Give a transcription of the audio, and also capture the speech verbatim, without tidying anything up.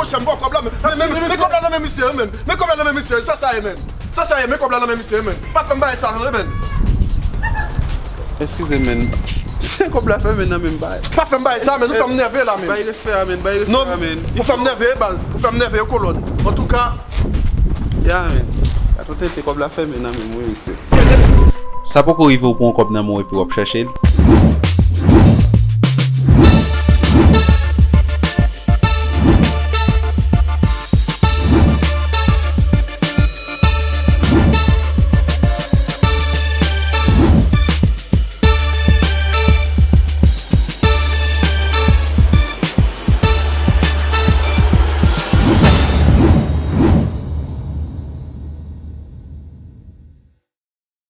kochè, m ba w kòb la, men. Men, men, men, men kòb la nan men misye, men. Men kòb la nan men misye, sa sa ye, men. Sa sa ye, men kòb la nan men misye, men. Pa fè m bagay sa, non, men. Eskize, men. Se kòb la fè, men, nan men m bay. Pa fè m bagay sa, men. Ou fè m nève la, men. Bay respè a, men. Bay respè a, men. Non, ou fè m nève, bal. Ou fè m nève, kolòn. Antouka. Ya, men. Ato tete, kòb la fè, men, nan men m, wi, mesye. Sa poko rive ou pran yon kòb nan men w epi w ap chèche l?